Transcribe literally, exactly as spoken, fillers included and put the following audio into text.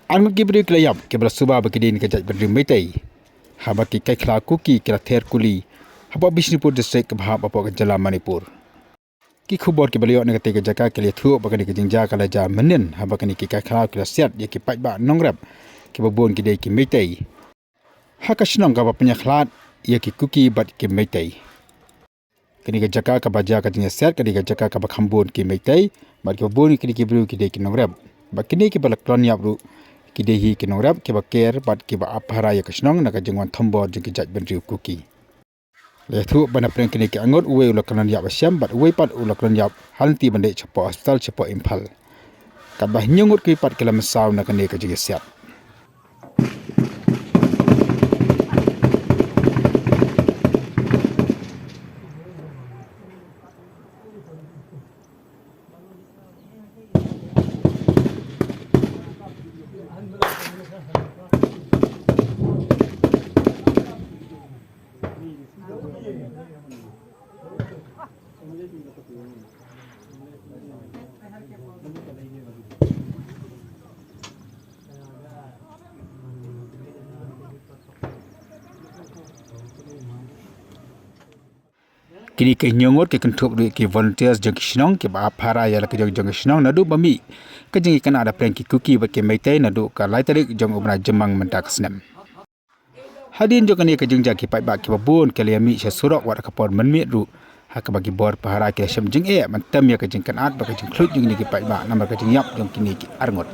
Arngut ki briew ki la ïap kiba la suba ba ki dei na ka jaitbynriew Meitei, haba ki khaikhlaw Kuki ki la ther kuli hapoh Bishnupur District kaba hap hapoh ka jylla Manipur. Ki khubor kiba la ïoh na katei ka jaka ki la ïathuh ba kane ka jingjia ka la jia mynnin haba kine ki khaikhlaw ki la siat ïa ki paidbah nongrep kiba bun ki dei ki Meitei ha ka shnong kaba pynïakhlad ïa ki Kuki bad ki Meitei. Kane ka jaka kaba jia ka jingïasiat ka dei ka jaka kaba kham bun ki Meitei bad kiba bun kine ki briew ki dei ki nongrep. Bad kine kiba la klon ïap ruh ki dei hi ki nongrep kiba ker bad kiba ap phara ïa ka shnong na ka jingwan thombor jong ki jaitbynriew Kuki. La ïathuh ba na pdeng kine ki arngut uwei u la klon ïap ha Shem bad uwei pat u la klon ïap ha lynti ban leit shapoh hospital shapoh Imphal. Katba hynñiew ngut kiwei pat ki la mynsaw na kane ka jingïasiat. Kine ki hynñiew ngut ki kynthup ruh ïa ki volunteers jong ki shnong kiba ap phara ïa la ka jong jong ka shnong naduh ba mih ka jingïakynad hapdeng ki Kuki bad ki Meitei naduh ka lai tarik jong u bnai Jymmang mynta ka snem. Hadien jong kane ka jingjia ki paidbah kiba bun ki la ïamih sha surok wat ha ka por mynmiet ruh ha kaba ki bor phara ki la shem jingeh ban tem ïa ka jingkynad bad ka jingkhluit jong kine ki paidbah namar ka jingïap jong kine ki arngut.